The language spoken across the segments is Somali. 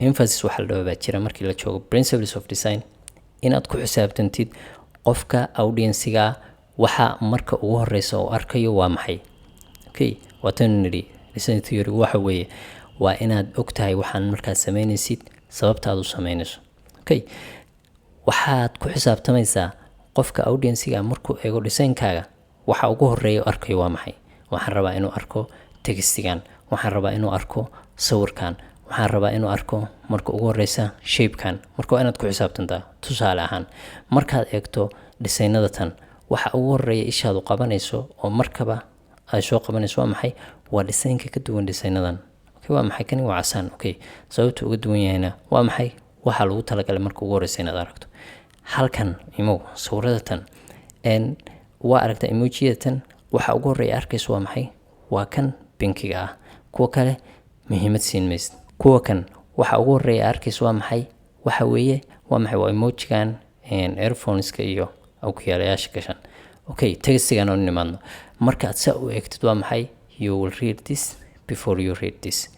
Emphasis waxa la dhaho baa jira markii la joogo principles of design, inaad ku xisaabtantid qofka audiencega, waxa marka ugu horeysa oo arkayo waa maxay. Okay, waatanu nidhi design theory waxa weeye waa inaad ogtahay waxaan markaad sameynaysid sababta aad u sameynayso. Okay, waxaad ku xisaabtamaysaa qofka audiencega markuu eego designkaaga, waxa ugu horeeya oo arkayo waa maxay. Waxaan rabaa inuu arko textigan, waxaan rabaa inuu arko sawirkan, waxaan rabaa inuu arko marka ugu horeysa shapekan. Marka waa inaad ku xisaabtantaa. Tusaale ahaan, markaad eegto designada tan, waxa ugu horeeya ishaadu qabanayso oo markaba ay soo qabanayso waa maxay? Waa designka ka duwan designadan. Okay, waa maxay kani? Waa casaan. Okay, sababta uga duwan yahayna waa maxay? Waxaa lagu talagalay marka ugu horeysa inaad aragto halkan imow sawirada tan n waa aragtaa emojiyada tan. Waxa ugu horeeya arkayso waa maxay? Waa kan pinkiga ah. Kuwa kale muhiimad siin maysid. Kuwa kan waxa ugu horeeya arkayso waa maxay? Waxa weeye, waa maxay? Waa emojigan earphoneska iyo okyaalayaasha gashan. Okay, textigan oo nimaadno, markaad saa u eegtid waa maxay? You will read this before you read this.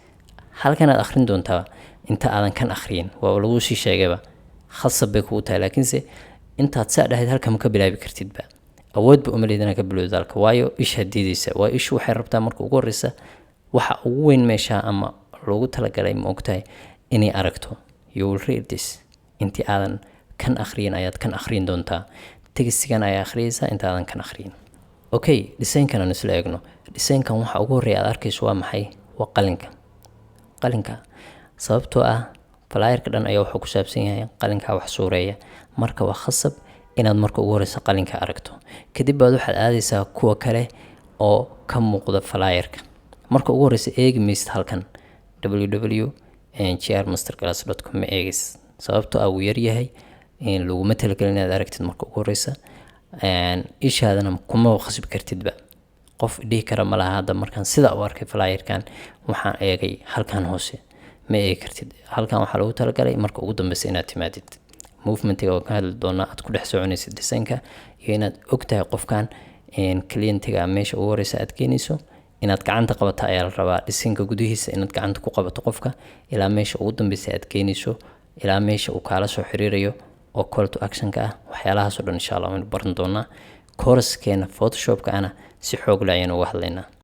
Halkan aad akhrin doontaa inta aadan kan akhriyin. Waa lagu sii sheegayba, khasab bay kugu tahay. Laakiinse intaad saa dhahayd halka ma ka bilaabi kartidba, awoodba uma leed inaad ka bilowda halka, waayo ishaa diidaysa. Waayo ishu waxay rabtaa marka ugu horeysa waxa ugu weyn meesha ama loogu talagalay, ma ogtahay, inay aragto. You will read this intii aadan kan akhriyin ayaad kan akhriyin doontaa. Textigan ayaa akhriyaysaa inta aadan kan akhriyin. Okay, designkan aan isla eegno. Designkan waxa ugu horreeya aad arkayso waa maxay? Waa qalinka. Qalinka, sababtoo ah flyerka dhan ayaa wuxuu ku saabsan yahay qalinka wax suureeya. Marka waa khasab inaad marka ugu horeysa qalinka aragto. Kadib baad waxaad aadaysaa kuwa kale oo ka muuqda flyerka. Marka ugu horeysa eegi maysid halkan www.grmasterclass.com, ma eegaysid, sababtoo ah wuu yaryahay, laguma talagelin inaad aragtid marka ugu horeysa. Ishaadana kuma khasbi kartidba. Qof dhihi kara ma laha hadda markaan sidaa u arkay flyerkan waxaan eegay halkan hoose. Ma eegi kartid. Halkan waxaa lagu talagalay marka ugu dambeysa inaad timaadid. Movementiga waan ka hadli doonaa, aad ku dhex soconaysid designka iyo inaad ogtahay qofkan clientiga meesha ugu horeysa aad keenayso. Inaad gacanta qabato ayaa la rabaa, designka gudihiisa inaad gacanta ku qabato qofka ilaa meesha ugu dambeysa aad keenayso, ilaa meesha uu kaala soo xiriirayo oo call to actionka ah. Waxyaalahaas oo dhan insha Allah waynu baran doonaa. Coursekeena Photoshopka ana si xoog leh ayaynu uga hadlaynaa.